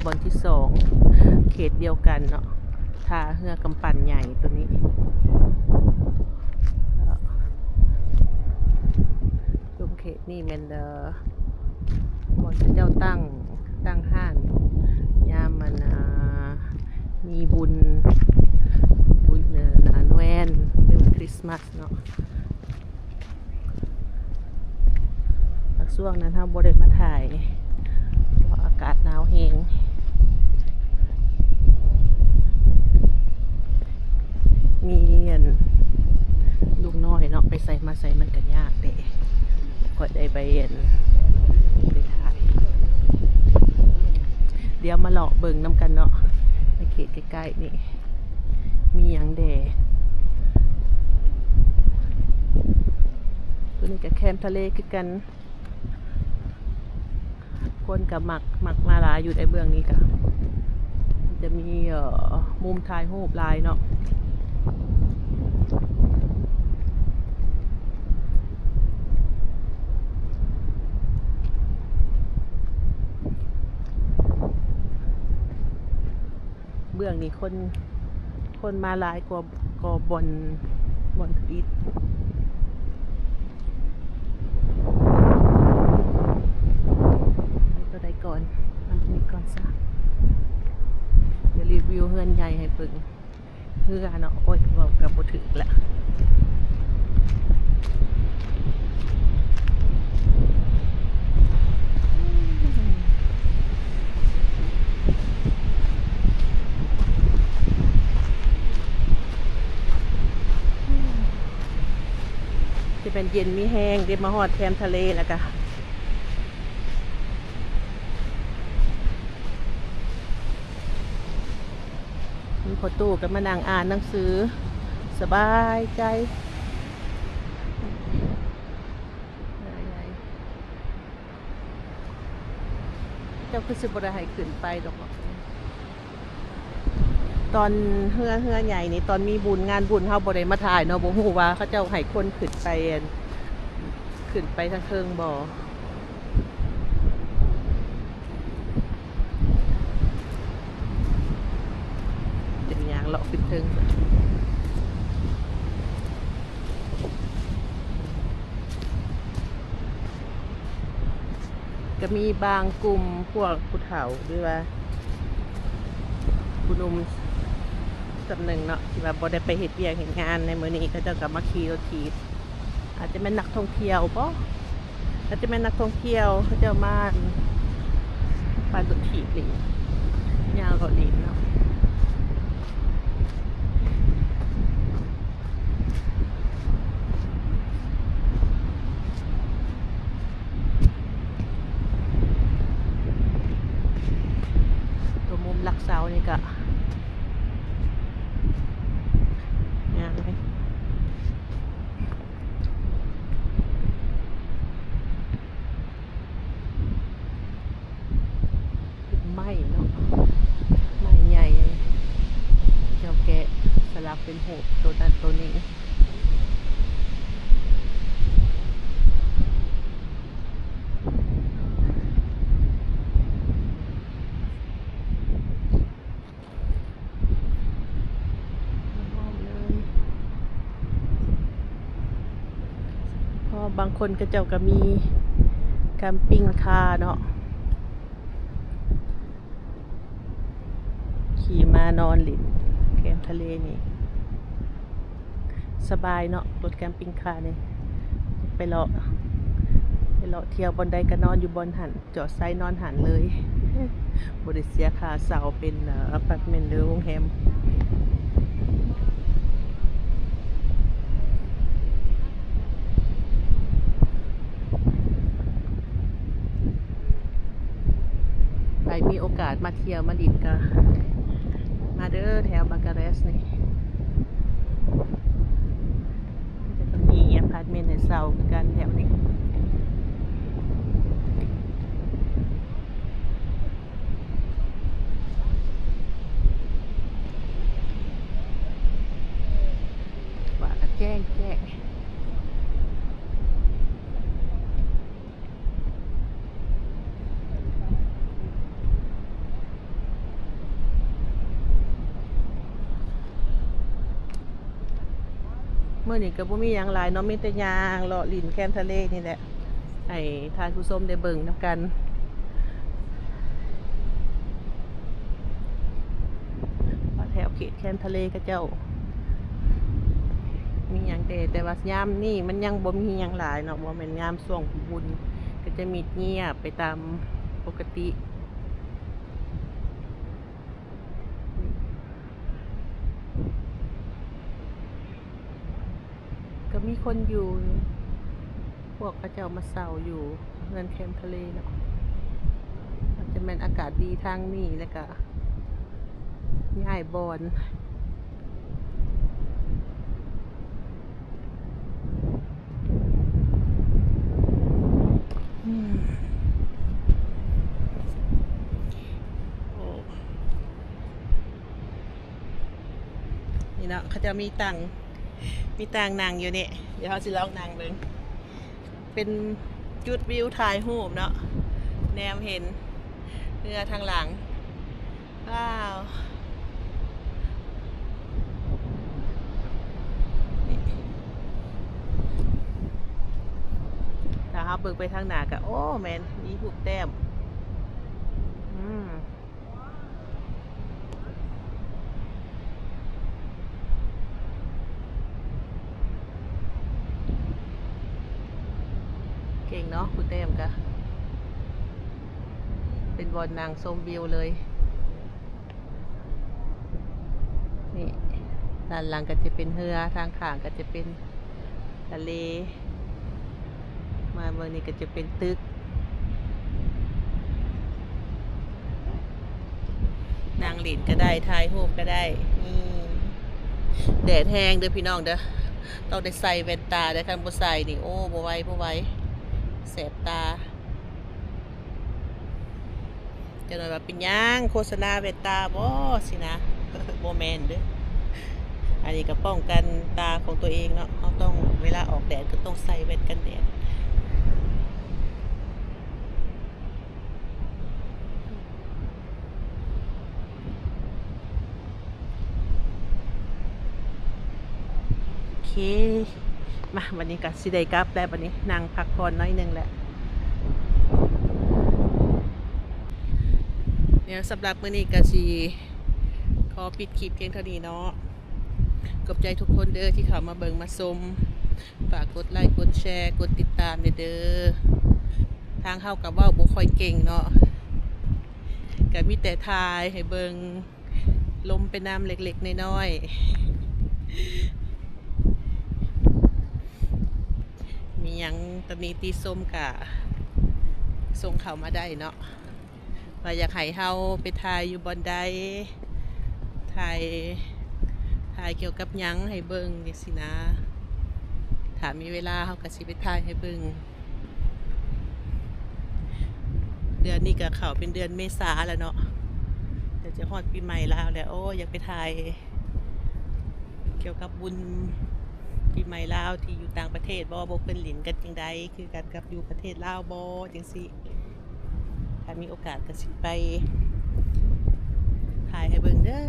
ບ່ອນທີສອງ ເຂດດຽວກັນເນາະ ທ່າເຮືອກຳປັ່ນໃຫຍ່ໂຕນີ້. ເຂດນີ້ແມ່ນ ເອີ ບ່ອນເຂົາເຈົ້າຕັ້ງ ຕັ້ງຮ້ານ ຍາມອັນ ອ່າ ມີບຸນ ບຸນ ເອີ ນານແວນ ຫຼືຄຣິສມາສເນາະ. ຊ່ວງນັ້ນເຮົາບໍ່ໄດ້ມາຖ່າຍ ເພາະອາກາດໜາວແຮງ. ມີອັນ ລູກນ້ອຍເນາະ ໄປໃສມາໃສມັນກະຍາກເດ້ ຂ້ອຍໄດ້ໄປອັນ ໄປຖ່າຍ. ດຽວມາເລາະເບິ່ງນຳກັນເນາະ ໃນເຂດໃກ້ໆນີ້ມີຫຍັງແດ່. ໂຕນີ້ກະແຄມທະເລຄືກັນ. ຄົນກະມັກ ມັກມາຫຼາຍຢູ່ໃນເບື້ອງນີ້ກະ ຈະມີ ເອີ ມຸມຖ່າຍຮູບຫຼາຍເນາະ. ເບື້ອງນີ້ຄົນ ຄົນມາຫຼາຍກວ່າ ກໍບ່ອນ ບ່ອນທຳອິດ. ເອົາໂຕໃດກ່ອນ? ເອົາໂຕນີ້ກ່ອນຊະ. ດຽວຣີວິວເຮືອນໃຫຍ່ໃຫ້ເບິ່ງ. ເຮືອເນາະ ໂອ້ຍ ເວົ້າກໍບໍ່ຖືກລະ. ຈະແມ່ນເຢັນມີແຮງເດ້ ມາຮອດແຄມທະເລແລ້ວກະ ມີພໍ່ຕູ້ກໍມານັ່ງອ່ານໜັງສື ສະບາຍໃຈ. ເຈົ້າຄືຊິບໍ່ໄດ້ໃຫ້ຂຶ້ນໄປດອກເນາະ ຕອນເຮືອ ເຮືອໃຫຍ່ນີ້ ຕອນມີບຸນ ງານບຸນ ເຮົາບໍ່ໄດ້ມາຖ່າຍເນາະ ບໍ່ຮູ້ວ່າເຂົາເຈົ້າໃຫ້ຄົນຂຶ້ນໄປ ຂຶ້ນໄປທາງເທິງບໍ່. ເປັນຫຍັງເລາະຂຶ້ນເທິງ ກໍມີບາງກຸ່ມພວກຜູ້ເຖົ້າ ຫຼືວ່າຜູ້ໜຸ່ມສ່ຳໜຶ່ງເນາະ ທີ່ວ່າບໍ່ໄດ້ໄປເຮັດວຽກເຮັດງານໃນມື້ນີ້ ເຂົາເຈົ້າກໍມາຂີ່ລົດຖີບ. ອາດຈະແມ່ນນັກທ່ອງທ່ຽວບໍ? ອາດຈະແມ່ນນັກທ່ອງທ່ຽວ ເຂົາເຈົ້າມາ ມາລົດຖີບຫຼິ້ນ ຍ່າງເລາະຫຼິ້ນເນາະ. ຕົວມຸມຫຼັກເສົານີ້ກະງາມເດ. ເປັນໄມ້ເນາະ ໄມ້ໃຫຍ່ ເຈົ້າແກະສະຫຼັກເປັນຮູບໂຕນັ້ນໂຕນີ້. ເພາະບາງຄົນເຂົາເຈົ້າກໍມີແຄມປິງຄາເນາະ ຂີ່ມານອນຫຼິ້ນແຄມທະເລນີ້ ສະບາຍເນາະ ລົດແຄມປິງຄານີ້ ໄປເລາະ ໄປເລາະທ່ຽວບ່ອນໃດກໍນອນຢູ່ບ່ອນຫັ້ນ ຈອດໃສ່ນອນຫັ້ນເລີຍ ບໍ່ໄດ້ເສຍຄ່າເຊົ່າເປັນອາພາດເມັນ ຫຼືໂຮງແຮມ. ໃຜມີໂອກາດມາທ່ຽວມາຫຼິ້ນກໍມາເດີ ແຖວບາກາເຣສນີ້ ກໍມີອາພາດເມັນໃຫ້ເຊົ່າຄືກັນແຖວນີ້. ວ່າແຈ້ງແຈ້ງ. ເ ມື້ນີ້ກໍບໍ່ມີຫຍັງຫຼາຍເນາະ ມີແຕ່ຍ່າງເລາະຫຼິ້ນແຄມທະເລນີ້ແຫຼະ ໃຫ້ທ່ານຜູ້ຊົມໄດ້ເບິ່ງນຳກັນ ວ່າແຖວເຂດແຄມທະເລເຂົາເຈົ້າມີຫຍັງແດ່ ແຕ່ວ່າຍາມນີ້ມັນຍັງບໍ່ມີຫຍັງຫຼາຍເນາະ ບໍ່ແມ່ນຍາມຊ່ວງບຸນ ກໍຈະມິດງຽບໄປຕາມປົກກະຕິ. ກໍມີຄົນຢູ່ ພວກເຂົາເຈົ້າມາເຊົ່າຢູ່ເຮືອນແຄມທະເລເນາະ ອາດຈະແມ່ນອາກາດດີທາງນີ້ ແລ້ວກະຍ້າຍບ່ອນ. ອືມ ໂອ້ ນີ້ເນາະ ເຂົາເຈົ້າມີຕັ່ງ ມີຕັ່ງນັ່ງຢູ່ນີ້ ດຽວເຮົາຊິລອງນັ່ງເບິ່ງ ເປັນຈຸດວິວຖ່າຍຮູບເນາະ ແນມເຫັນເຮືອທາງຫຼັງ. ວ້າວ ຖ້າເຮົາເບິ່ງໄປທາງໜ້າກໍ ໂອ້ ແມ່ນມີຮູບແຕ້ມ ອືມ ເກັ່ງເນາະ ຄູແຕ້ມກະເປັນບ່ອນນັ່ງຊົມວິວເລີຍ. ນີ້ ດ້ານຫຼັງກໍຈະເປັນເຮືອ ທາງຂ້າງກໍຈະເປັນທະເລ ມາເບິ່ງນີ້ກໍຈະເປັນຕຶກ ນັ່ງຫຼິ້ນກໍໄດ້ ຖ່າຍຮູບກໍໄດ້. ນີ້ ແດດແຮງເດີພີ່ນ້ອງເດີ ຕ້ອງໄດ້ໃສ່ແວ່ນຕາເດີ ຄັນບໍ່ໃສ່ນີ້ ໂອ້ ບໍ່ໄຫວ ບໍ່ໄຫວ ແສບຕາ. ຈັກໜ້ອຍວ່າເປັນຫຍັງ ໂຄສະນາແວ່ນຕາບໍ ຊີ້ນະ ບໍ່ແມ່ນເດີ ອັນນີ້ກໍປ້ອງກັນຕາຂອງຕົວເອງເນາະ ເຮົາຕ້ອງ ເວລາອອກແດດກໍຕ້ອງໃສ່ແວ່ນກັນແດດ. ໂອເຄ ມາ ບັດນີ້ກໍຊິໄດ້ກັບແລ້ວ ບັດນີ້ນັ່ງພັກຜ່ອນໜ້ອຍໜຶ່ງແຫຼະ. ດຽວສຳລັບມື້ນີ້ກໍຊິຂໍປິດຄລິບພຽງເທົ່ານີ້ເນາະ. ຂອບໃຈທຸກຄົນເດີທີ່ເຂົ້າມາເບິ່ງມາຊົມ. ຝາກກົດໄລ ກົດແຊ ກົດຕິດຕາມແດ່ເດີ. ທາງເຮົາກໍເວົ້າບໍ່ຄ່ອຍເກັ່ງເນາະ ກໍມີແຕ່ຖ່າຍໃຫ້ເບິ່ງ ລົມໄປນຳເລັກໆນ້ອຍໆ. ມີຫຍັງຕຳໜິຕິຊົມກະສົ່ງເຂົ້າມາໄດ້ເນາະ ວ່າຢາກໃຫ້ເຮົາໄປຖ່າຍຢູ່ບ່ອນໃດ ຖ່າຍ ຖ່າຍກ່ຽວກັບຫຍັງໃຫ້ເບິ່ງຈັ່ງຊີ້ນະ. ຖ້າມີເວລາເຮົາກໍຊິໄປຖ່າຍໃຫ້ເບິ່ງ. ເດືອນນີ້ກໍເຂົ້າເປັນເດືອນເມສາແລ້ວເນາະ ດຽວຈະຮອດປີໃໝ່ລາວແລ້ວ. ໂອ້ ຢາກໄປຖ່າຍກ່ຽວກັບບຸນປີໃໝ່ລາວທີ່ຢູ່ຕ່າງປະເທດບໍ ພວກເພິ່ນຫຼິ້ນກັນຈັ່ງໃດ ຄືກັນກັບຢູ່ປະເທດລາວບໍ ຈັ່ງຊີ້. ຖ້າມີໂອກາດກໍຊິໄປຖ່າຍໃຫ້ເບິ່ງເດີ.